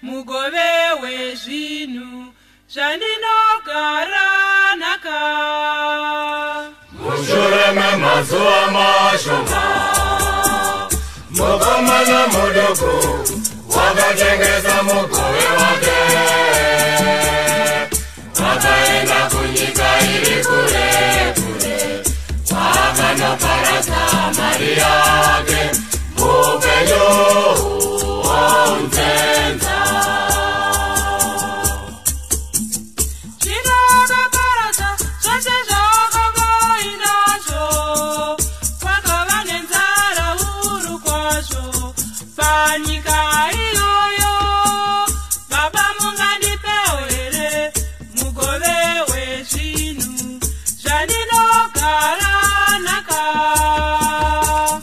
Mugove wezvinhu zvandinogara nhaka. Mushure memazuva mashoma, mukomana muduku wakatengesa mugove wake, akaenda kunyika iri kure kure, kwakanoparadza mari yake muupenyu hwounzenza. Zvino akaparadza zvose zvaakanga ainazvo, kwakava nenzara huru kwazvo panyika iyoyo. Baba, mungandipewo here mugove wezvinhu zvandinogara nhaka?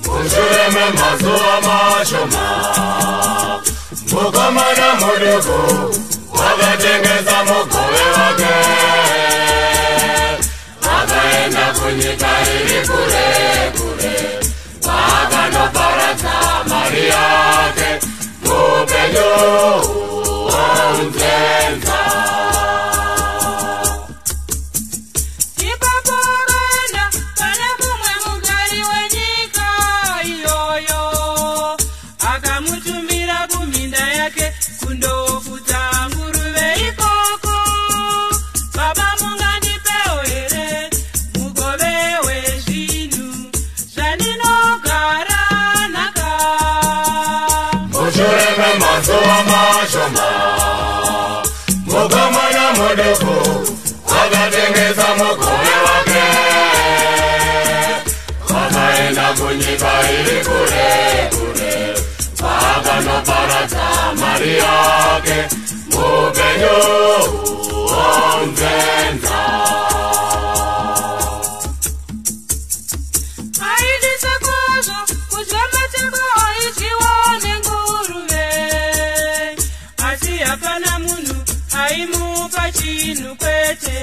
Mushure memazuva mashoma, mukomana muduku wakatengesa mugove wake, akaenda kunyika iri kure kure, kwakanoparadza mari yake muupenyu hwounzenza. Ipapo akaenda pane mumwe mugari wenyika iyoyo, akamutumira kuminda yake kundofudza nguruve ikoko. Baba, mungandipewo here mugove wezvinhu zvandinogara nhaka? Mushure memazuva mashoma, mukomana muduku wakatengesa mugove wake, akaenda kunyika iri kure kure, kwakanoparadza mari yake muupenyu hwounzenza. Aidisa kwazvo kudya mateko aidyiwa nenguruve, asi hapana munhu aimupa chinhu kwete.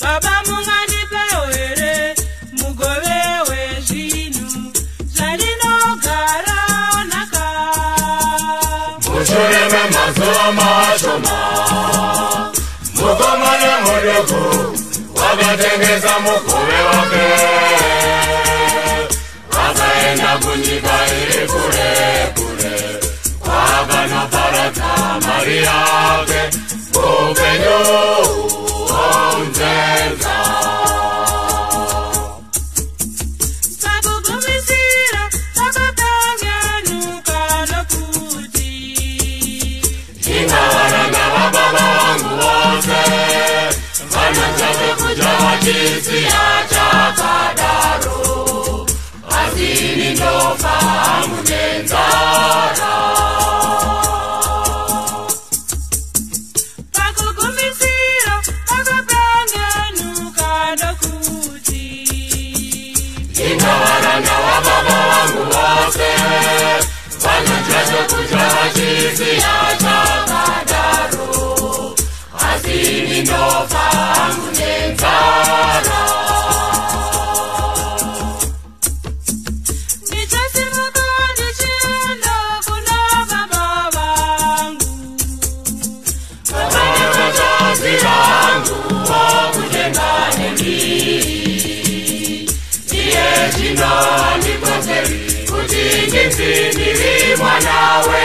Baba, mungandipewo here mugove wezvinhu zvandinogara nhaka? Mushure memazuva mashoma, mukomana muduku wakatengesa mugove wake, akaenda kunyika iri kure kure, kwakanoparadza mari yake muupenyu hwounzenza. Pakugumisira akakanganuka nokuti, Inga varanda vababa vangu vose vanodya zvekudya vachisiya chakadaro, asi ini ndofa hangu nenzara. Pakugumisira akakanganuka nokuti, Inga varanda vababa vangu vose vanodya zvekudya vachisiya chakadaro, asi ini ndofa hangu nenzara. Ndichasimuka ndichienda kuna baba vangu. Baba nevachazi vangu vokutenga nemi, iye zvino handikodzeri kuti ndinzi ndiri mwana we